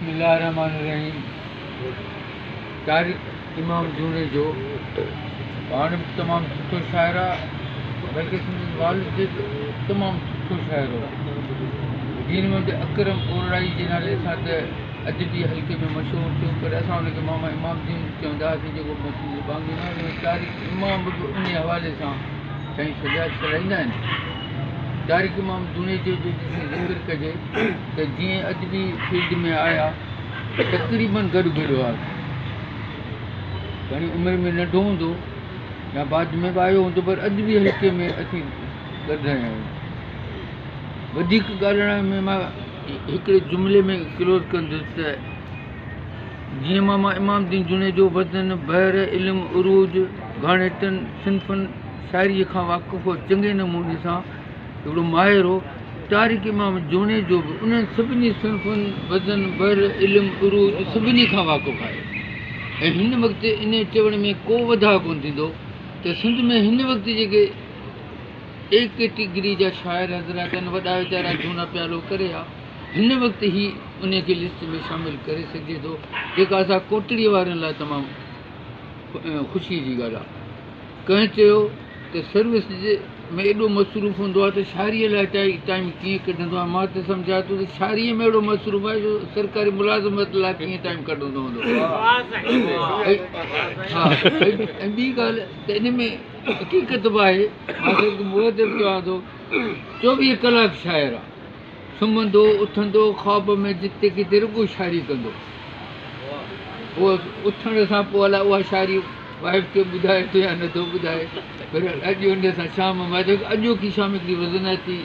بسم الله الرحمٰن الرحيم طارق امام جوڻيجو پاڻ به تمام سٺو شاعر آ بلڪه سندس والد به تمام سٺو شاعر هو. دين محمد اڪرم اورڙائي جي نالي سان ته ادبي حلقي ۾ مشهور ٿيو پر اسان ان کي ماما امام دين به چوندا هئاسين جيڪو سندس ٻانگي نه هو. طارق امام به انهي حوالي سان سائين سجاد سڏائيندا آهن. طارق امام جوڻيجو جو جيڪڏهن ذڪر ڪجي ته جيئن ادبي فيلڊ ۾ آيا تقريبن گڏ گڏ هئاسين. گهڻي عمر ۾ ننڍو هوندو يا بعد ۾ به آيو هوندو پر ادبي حلقي ۾ اسين گڏ رهيا آهيون. وڌيڪ ڳالهائڻ ۾ مان هڪڙي جملي ۾ ڪلوز ڪندس ته جيئن ماما امام الدين جوڻيجو وزن، بحر، علم، عروض، گهاڻيٽن، صنفن، شاعريء کان واقف هو، چڱي نموني سان هڪڙو ماهر هو. طارق امام جوڻيجو به انهن سڀني صنفن، وزن، بحر، علم، عروض سڀني کان واقف آهي ۽ هن وقت انهيء چوڻ ۾ ڪو وڌاء ڪونه ٿيندو ته سنڌ ۾ هن وقت جيڪي اي ڪيٽيگري جا شاعر حضرات آهن، وڏا ويچارا جهونا پيالو ڪري ها، هن وقت هي انهيء کي لسٽ ۾ شامل ڪري سگهجي ٿو، جيڪا اسان ڪوٽڙيء وارن لاء تمام خوشيء جي ڳالهه آهي. ڪنهن چيو ته سروس ۾ ايڏو مصروف هوندو آهي ته شاعريء لاء ٽائيم ڪيئن ڪڍندو آهي؟ مان ته سمجهان ٿو ته شاعريء ۾ اهڙو مصروف آهي جو سرڪاري ملازمت لاء ڪيئن ٽائيم ڪڍندو هوندو. ها ۽ ٻي ڳالهه ته ان ۾ حقيقت به آهي، مان صرف مؤدب چوان ٿو، 24 ڪلاڪ شاعر آهي. سمهندو اٿندو خواب ۾ جتي ڪٿي رڳو شاعري ڪندو. پوء اٿڻ سان پوء الائي اها شاعري وائيف کي ٻڌائي ٿو يا نٿو ٻڌائي پر اڄ ان سان شام مان چيو اڄوڪي شام هڪڙي وزنائتي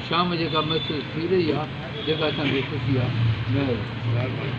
شام جيڪا محسوس ٿي رهي آهي جيڪا اسان کي خوشي آهي مهرباني.